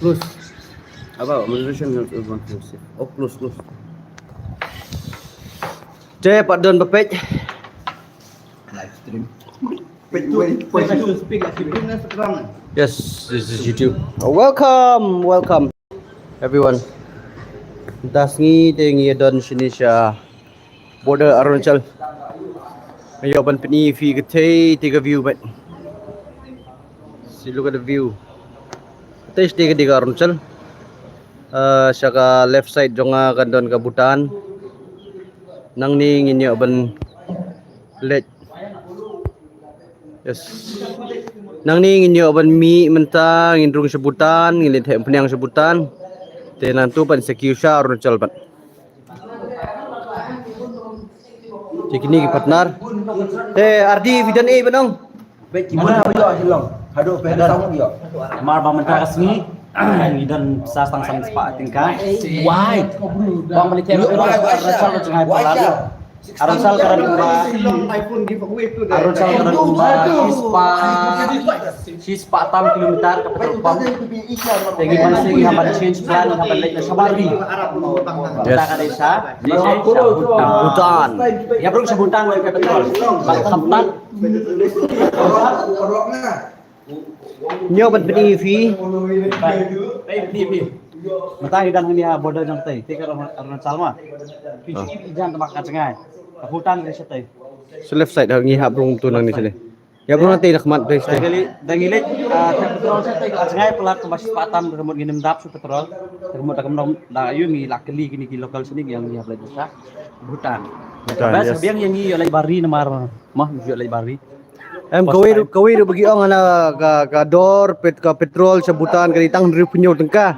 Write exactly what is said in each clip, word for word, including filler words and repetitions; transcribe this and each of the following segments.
Close. Apa moderation not responsive. Oh, close, close. Te pat don ba peit. Live stream. Peit wei. Peit tu. Speak like you. Yes, this is YouTube. Oh, welcome, welcome everyone. Mynta sngi te ngi don shane sha border Arunachal. Ngi ïoh ban pyni ïa phi katei te ka view bad. See, look at the view. Te sha ka dei ka Arunachal. Ah, sha ka left side jong nga kan don ka Bhutan. Nangne ngin ïoh ban leit. Yes. Nangne ngin ïoh ban mih mynta, ngin rung sha Bhutan, ngin leit heh pynïang sha Bhutan. Te nangtu pan sa kiew sha Arunachal pat. Te kine ki partner. Te Ardi, phi don ei ban ong? Bad ki bun ha ïoh hi long. Haduh phi don ïoh. Mar ba mynta ka sngi ngi don sa tang san spah tyngka. Why? Bang balik ke Arunachal ka jngai palat. Arunachal ka don kumba, Arunachal ka don kumba shispah, shispah tam kilometer ka petrol pump. Te ngi ban sing, ngi hap ban change plan, ngi hap ban leit na Shabari. Yes. Ta ka dei sa, dei sa Bhutan. Bhutan. Ïa brung sha Bhutan leit ka petrol. Ba kham tan. Ngi ïoh ban pyni ïa phi. Mynta ngi dang hangne ha border jong tei, tei ka Arunachal ma. Phi shu ïohi jan tang ka jngai. Ka Bhutan ka dei shatei. Sha left side, ngi hap rung tu nangne shatei. Ïa brung tei na khmat tei shatei. Dang ngi leit, ah, ka petrol shatei ka jngai palat kumba shispah tam, ka mut ngin ym dap shuh petrol. Ka mut da ka mut da ïoh ngi la kylli kine ki local shane ngi ïa ngi hap leit sha Bhutan. Bhutan, bas, yes. Biang ïa ngi ïoh leit Bari namar ma, ïoh leit Bari. Em, kawei ruh, kawei ruh ba ki ong ana ka, ka dor pet, ka petrol sha Bhutan ka dei tang hynriew phew hynñiew tyngka.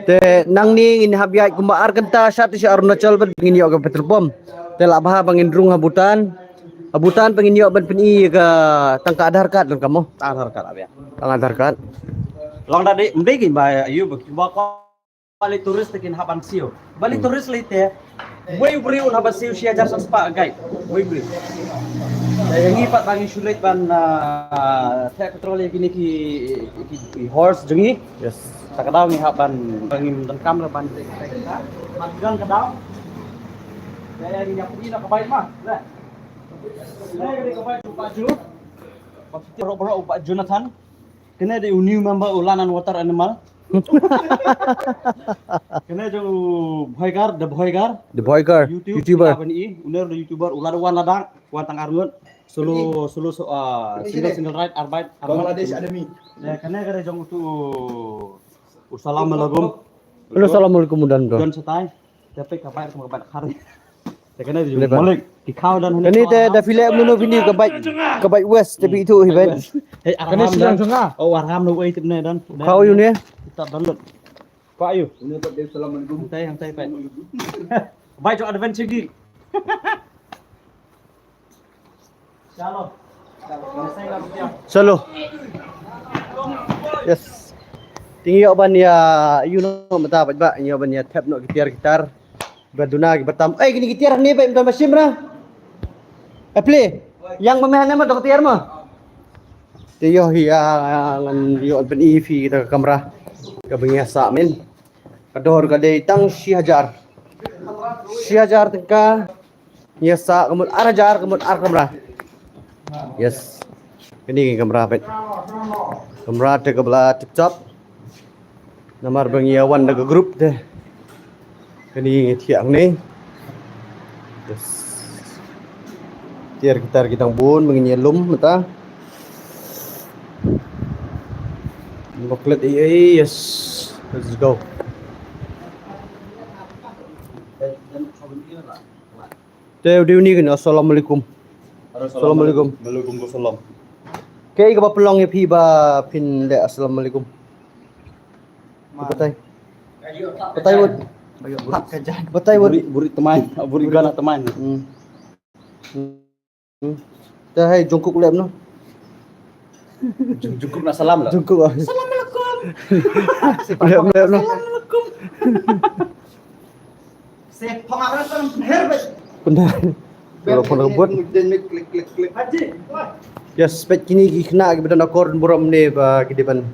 Te nangne ngin hap ïaid kumba ar kynta shad sha Arunachal bad ngin ïoh ka petrol pump. Te lah bha ba ngin rung ha Bhutan. Ha Bhutan ba ngin ïoh ban pyni ka tang ka Aadhaar card lang ka mo. Aadhaar card, ah, biang. Tang Aadhaar card. Long da dei, ym dei kin ba ïoh ba, ba Ba lei tourist te kin hap ban siew. Ba lei tourist lei te. Wei u briew un hap ban siew shi hajar san spah guide. Wei u briew. Te ngi pat ba ngi shu leit ban, ah, theh petrol ïa kine ki, ki, ki horse jong ngi. Yes. Sa ka daw ngi hap ban, ba ngim donkam re ban theh, theh, theh. Ban don ka daw. Te ngi hap ïa ka bike ma. Le. Le ka bike u Bah Ju. Ba phi tip baroh baroh u Bah Jonathan. Kane dei u new member u Land and Water Animal. Kane jong u Bhoigar, the Bhoigar. The Bhoigar, YouTube, YouTuber. Une ruh da YouTuber, u la da wan ladang, wan tang arngut. Solo, solo, so, ah, single, single ride, ar bike, ar bike. Bangladesh Army. Ya, kane kane jong utu u Salam Alaikum. Hello, Salam Alaikum, u don, u don. Don shatai. Te peit ka bike, ka bike khare. Te kane jong u Malik. Ki khaw don hangne. Kane te da phi leh mano phi ni ka bike, ka bike West te phi itu hi bike. Hei, kane Arham shillong don. Jong nga. Oh, Arham no ei tip ne don. Khaw ïu ne. Kita don lut. Ka ïu. Une pat dei Salam Alaikum. Hangtai, hangtai peit. Bike jong adventure geek. Chalo. Yes. Te ngi ïoh ban ïa, you know, mynta pat ba ngi ïoh ban ïa thep noh ki tiar ki tar. Ba duna ki batam. Eh, kine ki tiar ne ba mynta ba shim ra. Eh, ple. Yang ba meh ne ma dok tiar ma. Te ïoh hi, ah, ngan ïoh ban i phi kita ka kamra. Ka ba ngi ïa sah men. Ka dor ka dei tang shi hajar. Shi hajar tyngka. Ngi ïa sah ka mut ar hajar, ka mut ar kamra. Yes. Kane ka kamra peit. Kamra te ka ba la tip top. Namar ba ngi ïa wan da ka group te. Kane ngi thiah hangne. Yes. Tiar ki tar ki dang bun ba ngi ïa lum mynta. Boklet ei ei, yes. Let's go. Te u dei uni kane, assalamualaikum. Assalamualaikum. Waalaikumsalam. Kaei kaba pynlong ïa phi ba phin leh assalamualaikum? Batai. Batai wut. Batai wut. Buri, buri tmai, buri gana tmai. Hmm. Hmm. Te hai Jungkook leh no. Jung-, Jungkook na salam la. Jungkook, ah. Assalamualaikum. Leh, leh no. Assalamualaikum. Se phong apa tu? Pynher, bhai. Pynher. Kalau phone rebut. Klik, klik, klik. Haji. Yes, peit kine ki khynnah kiba don akor burom ne ba ki dei ban.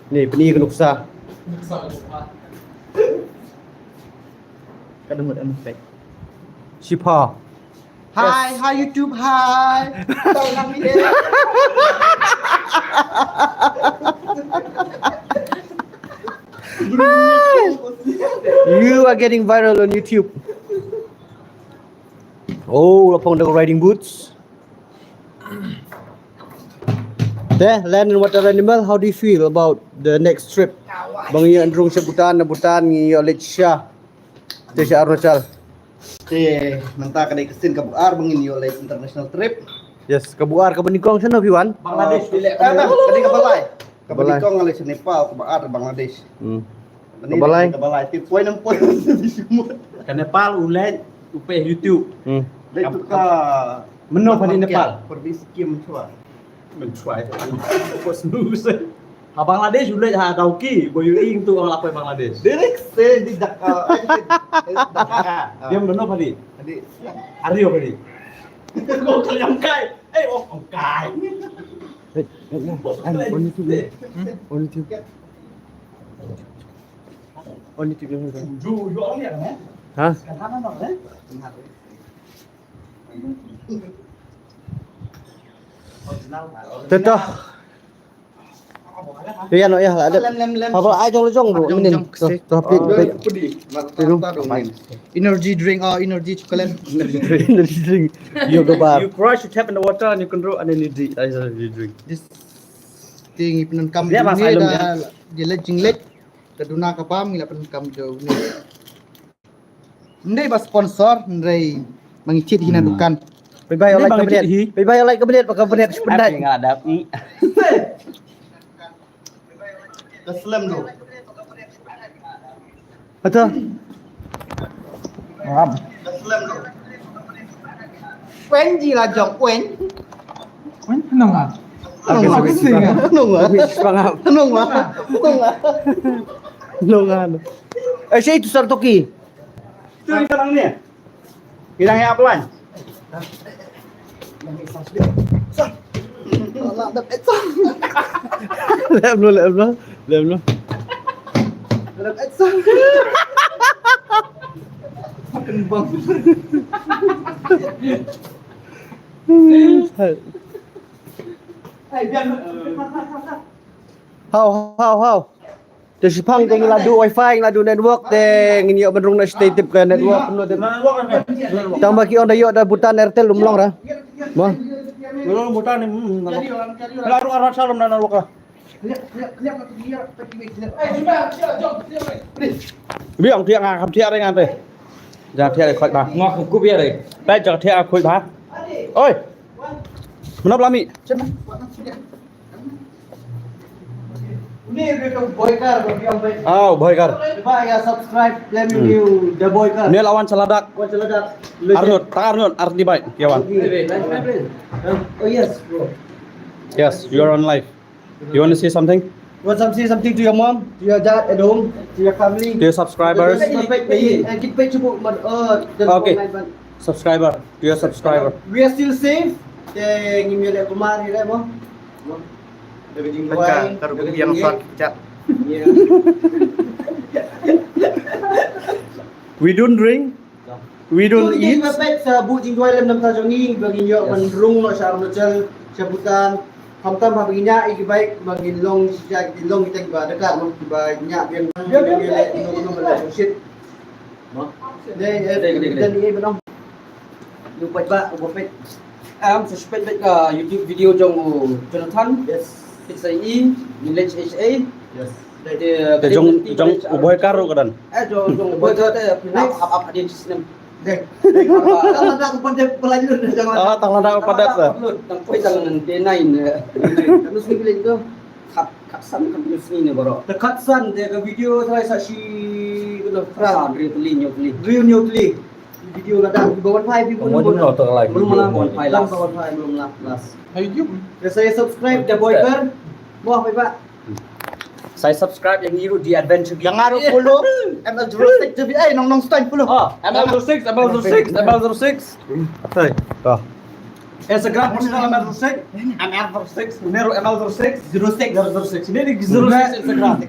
Ne, pyni ka nuksa. Ka dang mut em fake. Shipa. Hi, hi YouTube, hi. Tau lang ni deh. You are getting viral on YouTube. Oh, la phong da ka riding boots. Te, land and water animal, how do you feel about the next trip? Ba ngi ïa rung sha Bhutan, na Bhutan ngi ïa leit sha. Te sha Arunachal. Te mynta ka dei ka sien kaba ar ba ngin ïoh leit international trip. Yes, kaba ar, kaba nyngkong sha no phi wan? Bangladesh. Ah, phi leh ka dei kaba lai. Kaba lai. Kaba nyngkong nga leit sha Nepal, kaba ar Bangladesh. Hmm. Kaba lai. Kaba lai. Te poi nang poi. Ka Nepal u leit u peh YouTube. Hmm. Leit tu ka. Mynno pha dei Nepal? Pyrdi Sikkim chwa. Mynchwai. Ko snu se. Ha Bangladesh u leit ha Dawki, ba ïohi tu ong la poi Bangladesh. Direct se di Dhaka, eh, di Dhaka. Dia mynno pha dei? Tadi. Ari pha dei? Ko kaliang kai. Eh, oh, kai. Hey, hey, hey, hey, on YouTube. Hmm? On YouTube. On YouTube. Ju, ju ong ya kan? Ha? Kan hana no, eh? Te to. Ïa no ïa la dep. Lem, lem, lem. Papa ai jong la jong bro. Jong, minin. Jong, to, to, pit, pit. Energy drink, oh, energy chocolate. Energy drink. Energy drink. Yoga bar. You crush, you tap in the water and you can draw and then you drink. That is energy drink. This thing, you can come. Yeah, mas, I love that. Dia la jinglet. Ka duna ka bam ngi la pyndonkam jong ngi. Ndei ba sponsor, ndei ba ngi thied hi na dukan. Phi bai ïa like ka bniat. Phi bai ïa like ka bniat, ba ka bniat shu pyndait. Nga dap ni. Ka slem do. Ata. Ngam. Ka slem do. Wen ji la jong wen. Wen nong ah. Nong ah. Nong ah. Nong ah. Nong ah. Nong ah. Eh, siya ito sa toki. Ito rin ka lang niya. Ilang ya aplan. Lem lo, lem lo, lem lo. Makan bang. Haw, haw, haw. Te shipang te ngi la duh wifi, ngi la duh network, te ngin ïoh ban rung na sha tei tip ka network kumno te. Tang ba ki ong da ïoh da Bhutan Airtel um long ra. Mo. Bhutan ni, hmm, network. La rung arwah shalom na network. Biang thiah nga, kam thiah ring ante. Jang thiah ring khoit ba. Ngok kup ya ring. Tai jang thiah khoit ba. Oi. Menop lami. Oh, Boykar. Ba ïa subscribe lem ïa u The Boykar. Ni lawan seladak. Wan seladak. Arnold, tak Arnold, Arnold baik. Kiawan. Oh yes, bro. Yes, you are on live. You want to say something? You want to say something to your mom, to your dad at home, to your family? To your subscribers? Kita baik, baik, baik. Eh, kita baik cuba, man, eh, dan online, man. Subscriber, to your subscriber. We are still safe. Te ngim ïa leh kumar hi re mo. Mo. Dah kejing buai. Dah kejing buai. Yeah. We don't drink. We don't eat. Ba peit sa buh jingduwai lem namar jong ngi ba ngin ïoh ban rung noh sha Arunachal, sha Bhutan. Khamtam haba ngin ïa i ki bike ba ngin long sha ki long ki teng ba dakar noh ki ba ngin ïa biang biang biang biang. Shit. Dei dei dei dei. Yu peit ba, u ba peit. Am sa peit beit ka YouTube video jong u Jonathan. Yes. Peit sa i, Village H A. Yes. Te jong jong u Boykar ruh ka don. Eh jong jong u Boykar te pynap ap ap hadien snem. Dei. Tang lada ku pandep pelajur jong. Ah, tang lada ku pandep sa. Tang poi tang te nine. Kamu sini bilik tu. Kat kat san kamu sini ne baroh. Te kat san te ka video try sa shi kena fra. Real kali, real kali. Real kali. Video lada ba wan phai bi. Mo jong no tang lai. Belum lah wan phai lah. Ba wan phai belum lah. Last. Ha YouTube. Ya saya subscribe The Boykar. Mo phai ba. Saya subscribe yang iru di adventure. Yang aru follow M L zero six J B. Eh nong nong style follow. Ah, M L zero six, M L zero six, M L zero six. Hai. Toh. Instagram personal M L zero six, M L zero six, Nero M L zero six, zero six, zero zero six. Ini di zero six Instagram.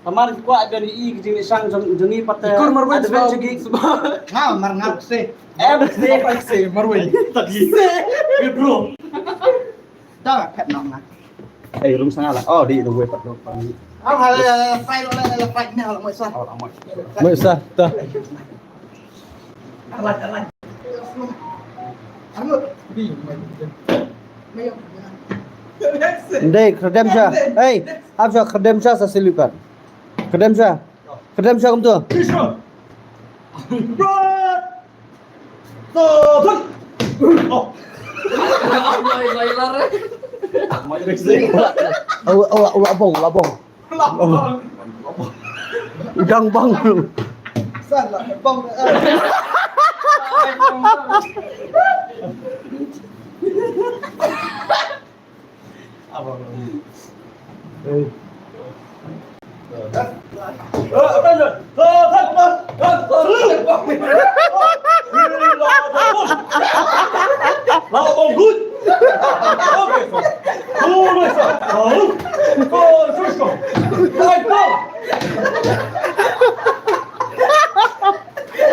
Kamar ki kwah ban ïohi ki jingshang jong jong ngi pat te. Ikur marwei advent sba- jong ngi. Sba- Nga mar nga se. Eh, se. Apa se marwei? Tadi. Se. Eh, bro. Dah pet nong nga. Eh, rung sanga la. Oh, di rung wei pat dong. Ang hala la fry lo la fry ne hala mo sa. Oh, amat. Mo sa ta. Ndei, khredem sha. Hei, hap sha khredem sha sa silukan. Khredem sha. Khredem sha kumto. Ula, ula, ula bong, ula bong. Udang bang. Salah bang.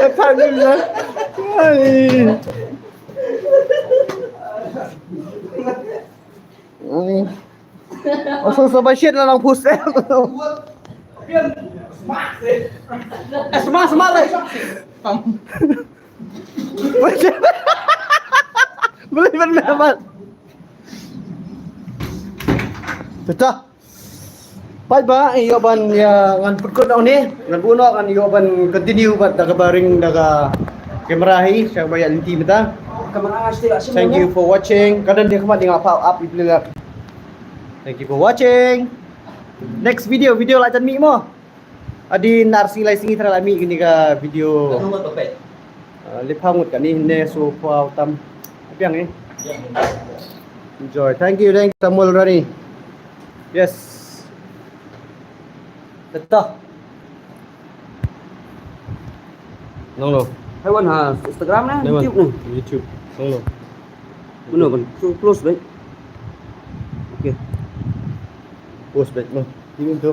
Alhamdulillah. Ai. Ong sa ba shit la nang post. Sma sma le. Boleh benar. Betul. Bye bye, ïoh ban ïa ngan pynkut noh ne, ngan buh noh, ngan ïoh ban continue bad da kaba ring da ka camera hi, sha kaba ïa lynti mynta. Thank you for watching. Ka don de khmat ïa nga pop up i pli la. Thank you for watching. Next video, video la jan mih mo. Adi nar sngi lai sngi tara la mih kini ka video. Lip hangut kani ne so pau tam. Apiang eh. Enjoy. Thank you, thank you, Samuel Rani. Yes. Tata. Nong lo. Hai wan ha Instagram na, YouTube na. YouTube. Nong lo. Mano ban close back. Okay. Close back no. Ini tu.